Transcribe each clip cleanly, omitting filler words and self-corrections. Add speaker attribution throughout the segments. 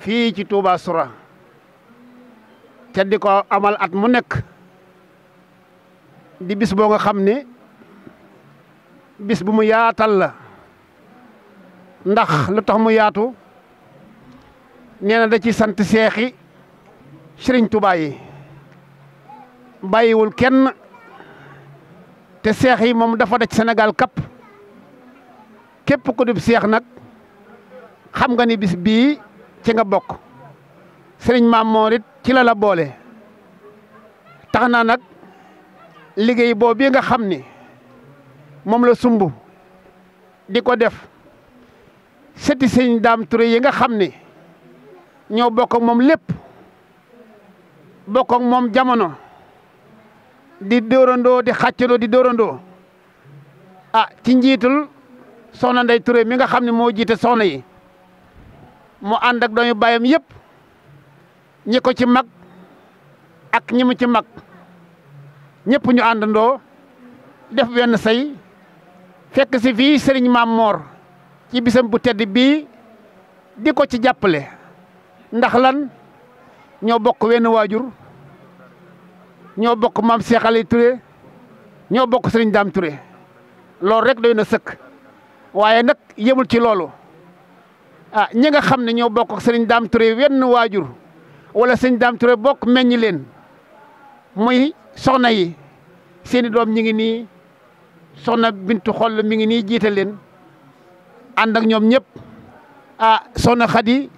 Speaker 1: fii ci Touba Soura te di ko amal at mu nekk di bis boo nga xam ne bis bu mu yaatal la ndax lu tax mu yaatu nee na da ci sant seexi Sëriñ Touba yi bàyyiwul kenn te seex yi moom dafa daj Sénégal kapp képp ku dib seex nag xam nga ni bis bii ci nga bokk sëriñ Maam Moor it ci la boole tax na nag liggéey boobu bi nga xam ni moom la sumb di ko def sëti sëñ Daam Touré yi nga xam ni ñoo bokk ak moom lépp bokk ak moom jamono di dóorandoo di xàccandoo di dóorandoo ci njiitul soxna Ndey Touré mi nga xam ne moo jiite soxna yi mu ànd ak doomu baayam yëpp ñi ko ci mag ak ñi mu ci mag ñëpp ñu àndandoo def benn say fekk si fii sëriñ Maam Moor ci bisam bu tedd bii di ko ci jàppale ndax lan ñoo bokk wenn waajur ñoo bokk maam Cheikh Ali Touré ñoo bokk sëriñ Daam Touré loolu rek doy na sëkk waaye nag yemul ci loolu ñi nga xam ne ñoo bokk ak sëriñ Daam Touré wenn waajur wala sëriñ Daam Touré bokk meññi leen muy soxna yi seeni doom ñi ngi nii soxna Bintu Xoll mi ngi nii jiite leen ànd ak ñoom ñëpp soxna Xadi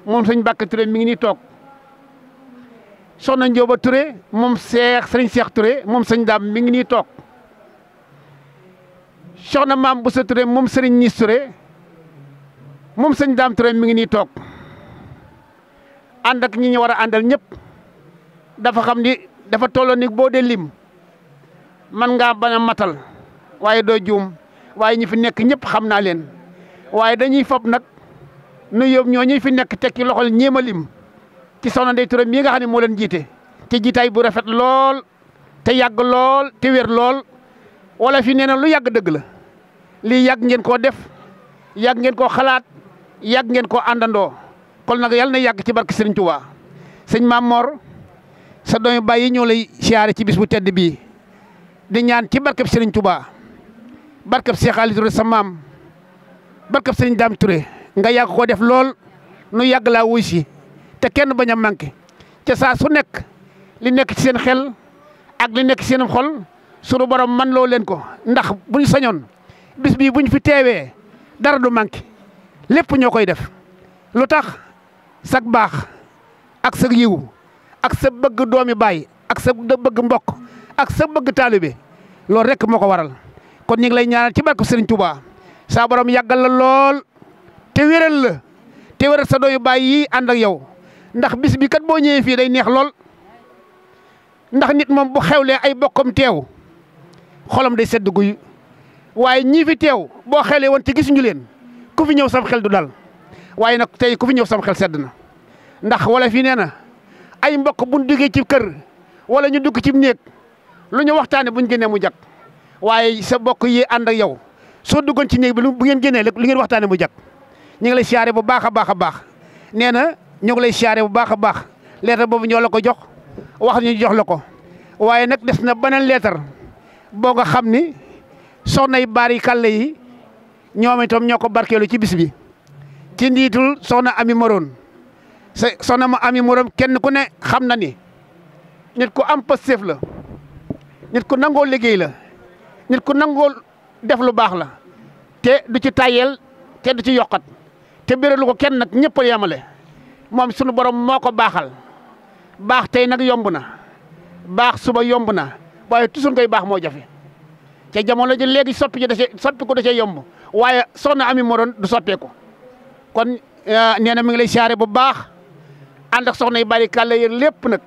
Speaker 1: moom sëñ Mbàkke Touré mi ngi nii toog soxna Njóoba Touré moom sëriñ Cheikh Touré moom sëñ Daam mi ngi nii toog soxna Maam Boussa Touré moom sëriñ Nis Touré moom sëñ Daam Touré mi ngi nii toog ànd ak ñi ñu war a àndal ñëpp dafa xam ni dafa tolloo ni boo dee lim man ngaa bañ a matal waaye doo juum waaye ñi fi nekk ñëpp xam naa leen waaye dañuy fab nag nu yóbbu ñoo ñi fi nekk tekki loxol ñeema lim ci soxna Ndey Touré mii nga xam ne moo leen jiite te jiitaay bu rafet lool te yàgg lool te wér lool wala fi nee na lu yàgg dëgg la lii yàgg ngeen koo def yàgg ngeen koo xalaat yàgg ngeen koo àndandoo kon nag yàlla na yàgg ci barke Sëriñ Tuubaa sëñ Maam Moor sa doomi baay yi ñoo lay siyaare ci bis bu tedd bii di ñaan ci barkeb Sëriñ Tuubaa barkeb Cheikh Ali Touré sa maam barkeb Sëriñ Daam Touré nga yàgg koo def lool nu yàgg laa wuy si te kenn bañ a manqué ca saa su nekk li nekk ci seen xel ak li nekk ci seen xol sunu borom man loo leen ko ndax bu ñu sañoon bis bii bu ñu fi teewee dara du manqué lépp ñoo koy def lu tax sag baax ak sa yiw ak sa bëgg doomi baay ak sa bëgg mbokk ak sa bëgg taalibe loolu rek moo ko waral kon ñu ngi lay ñaanal ci barke Sëriñ Tuubaa saa borom yàggal la lool te wéral la te wéral sa dooyu baay yi ànd ak yow ndax bis bi kat boo ñëwee fii day neex lool ndax nit moom bu xewlee ay bokkam teew xolam day sedd guy waaye ñii fi teew boo xewlee woon te gisuñu leen ku fi ñëw sam xel du dal waaye nag tey ku fi ñëw sam xel sedd na ndax wala fii nee na ay mbokk buñ duggee ci kër wala ñu dugg ci néeg lu ñu waxtaane buñ génnee mu jag waaye sa bokk yi ànd ak yow soo duggoon ci néeg bi bu ngeen génnee rek lu ngeen waxtaane mu jag ñu ngi lay siyaare bu baax a baax a baax nee na ñu ngi lay siyaare bu baax a baax leetar boobu ñoo la ko jox wax ñu jox la ko waaye nag des na beneen leetar boo nga xam ni soxna yi baari kàlle yi ñoom itam ñoo ko barkeelu ci bis bi ci ndiitul soxna Ami Moroon soxna ma Ami Moroon kenn ku ne xam na ni nit ku am pastef la nit ku nangoo liggéey la nit ku nangoo def lu baax la te du ci tayel te du ci yokkat te bérélu ko kenn nag ñëpp a yemale moom sunu borom moo ko baaxal baax tey nag yomb na baax suba yomb na waaye toujours ngay baax moo jafe te jamono ji léegi soppi ko da cee yomb waaye soxna Ami Moroon du soppeeku kon nee na mi ngi lay siyaare bu baax ànd ak soxna yi bari kàlla yër lépp nag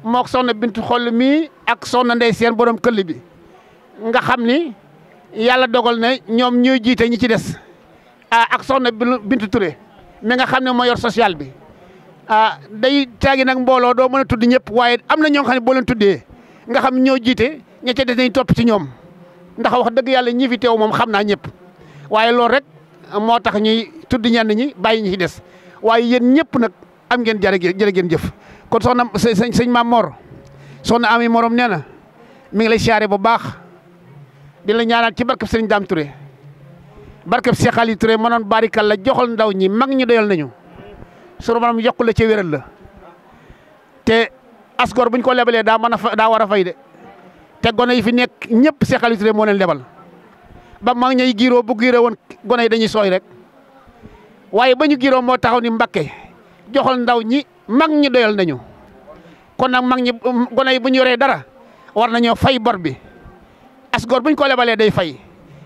Speaker 1: mook soxna Bintu Xoll mii ak soxna Ndey Seen borom këll bi nga xam ni yàlla dogal na ñoom ñuy jiite ñi ci des ak soxna Bintu Touré mi nga xam ne moo yor social bi day taagi nag mbooloo doo mën a tudd ñëpp waaye am na ñoo xam ne boo leen tuddee nga xam ñoo jiite ña ca des nañ topp ci ñoom ndax wax dëgg yàlla ñi fi teew moom xam naa ñëpp waaye loolu rek moo tax ñuy tudd ñenn ñi bàyyi ñi ci des waaye yéen ñëpp nag am ngeen jërë ngeen jëf. kon soxna sëñ Maam Mor soxna Ami Morom nee na mi ngi lay siyaare bu baax di la ñaanal ci barkeb sëriñ Dame Touré barkeb Cheikh Ali Touré mënoon barikal la joxal ndaw ñi mag ñi doyal nañu sunu borom yokku la ci wéral la te asgor buñ ko lebalee daa war a fay de te gone yi fi nekk ñëpp Cheikh Ali Touré moo leen lebal ba mag ñay giiroo bu giiroo woon gone yi dañuy sooy rek waaye ba ñu giiroo moo taxaw ni Mbakke joxal ndaw ñi mag ñi doyal nañu kon nag mag ñi gone yi bu ñu yoree dara war nañoo fay bor bi asgor buñ ko lebalee day fay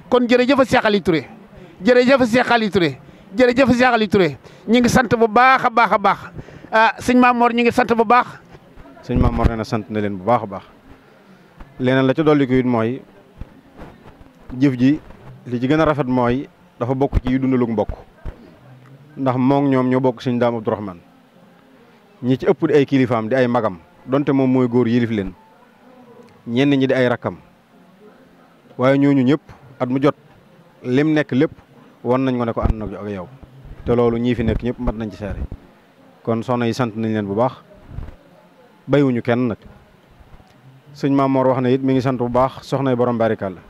Speaker 1: kon jërëjëf Cheikh Ali Touré jërëjëf Cheikh Ali Touré jërëjëf Cheikh Ali Touré ñu ngi sant bu baax a baax a baax sëñ Maam Mor ñu ngi sant bu baax.
Speaker 2: sëñ Maam Mor nee na sant na leen bu baax a baax leneen la ca dolli ko it mooy jëf ji li ci gën a rafet mooy dafa bokk ci yu dundalug mbokk ndax moom ñoom ñoo bokk sëñ Daam Abdourahmane ñi ci ëpp di ay kilifaam di ay magam donte moom mooy góor yilif leen ñenn ñi di ay rakkam waaye ñooñu ñëpp at mu jot lim nekk lépp wan nañ ko ne ko ànd na ak yow te loolu ñii fi nekk ñëpp mat nañ ci seere kon soxna yi sant nañ leen bu baax bayiwuñu kenn nag sëñ Maam Mor wax na it mi ngi sant bu baax soxna yi borom barikàlla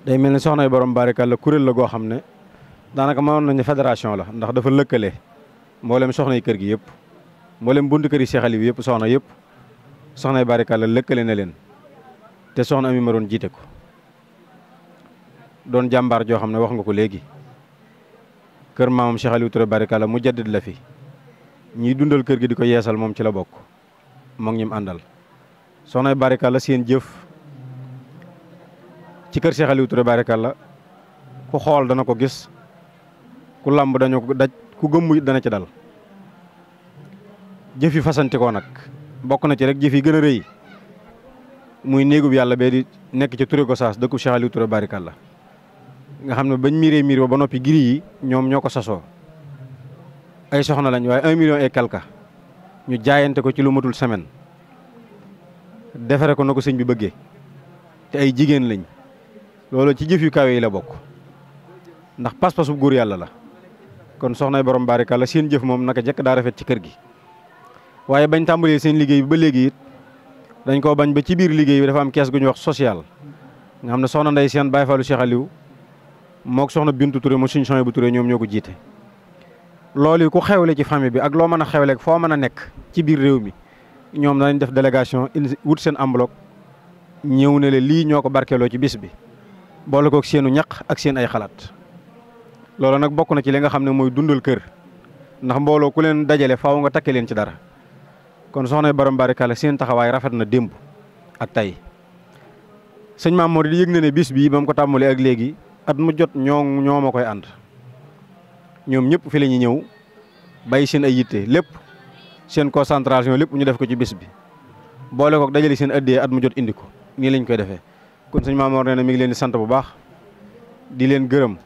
Speaker 2: day mel ni soxna yi borom barikàlla kuréel la goo xam ne daanaka mënoon nañu fédération la ndax dafa lëkkale mboolem soxna yi kër gi yëpp mboolem buntu kër yi Cheikh Ali bi yëpp soxna yëpp soxna yi barikàlla lëkkale na leen te soxna Ami ma doon jiite ko doon jàmbaar joo xam ne wax nga ko léegi kër maamam Cheikh Aliou Touré barikàlla mu jaddid la fi ñiy dundal kër gi di ko yeesal moom ci la bokk moom ñim àndal soxna yi barikàlla seen jëf ci kër Cheikh Aliou Touré barikàlla ku xool dana ko gis ku làmb dañu ko daj ku gëmmu dana ci dal jëf yi fasanti ko nag bokk na ci rek jëf yi gën a rëy muy néegub yàlla bee di nekk ci Touré Gossas dëkku Cheikh Aliou Touré barikàlla nga xam ne bañ miiree miir ba noppi giri yi ñoom ñoo ko sasoo ay soxna lañ waaye 1 million et quelque ñu jaayante ko ci lu matul semaine defare ko na ko sëñ bi bëggee te ay jigéen lañ loolu ci jëf yu kawe yi la bokk ndax pas-pasu góor yàlla la kon soxnay borom barikàlla seen jëf moom naka jekk daa rafet ci kër gi waaye bañ tàmbalee seen liggéey bi ba léegi it dañ koo bañ ba ci biir liggéey bi dafa am kees gu ñuy wax social nga xam ne soxna Ndey Seen Baye Fallou Cheikh Aliou mook soxna Bintu Touré mu suñu soxna bu Touré ñoom ñoo ko jiite loolu ku xewle ci famille bi ak loo mën a xewle foo mën a nekk ci biir réew mi ñoom danañ def délégation wut seen enveloppe ñëw ne le lii ñoo ko barkeeloo ci bis bi boole kook seenu ñaq ak seen ay xalaat loolu nag bokk na ci li nga xam ne mooy dundal kër ndax mbooloo ku leen dajale faaw nga takke leen ci dara kon soxna borom barikàlla seen taxawaay rafet na démb ak tey sëñ Maam Mor di yëg na ne bis bii ba mu ko tàmbalee ak léegi at mu jot ñoo ma koy ànd ñoom ñëpp fi la ñuy ñëw bàyyi seen ay yitte lépp seen concentration lépp ñu def ko ci bis bi boole kook dajale seen addee at mu jot indi ko nii lañ koy defee kon sëñ Maam Mor nee na mi ngi leen di sant bu baax di leen gërëm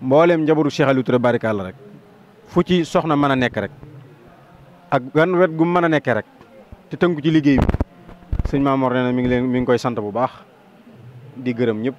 Speaker 2: mbooleem njabootu Cheikh Aliou Touré barikàlla rek fu ci soxna mën a nekk rek ak gan wet gu mën a nekkee rek te tënku ci liggéey bi sëñ Maam Mor nee na mi ngi koy sant bu baax di gërëm ñëpp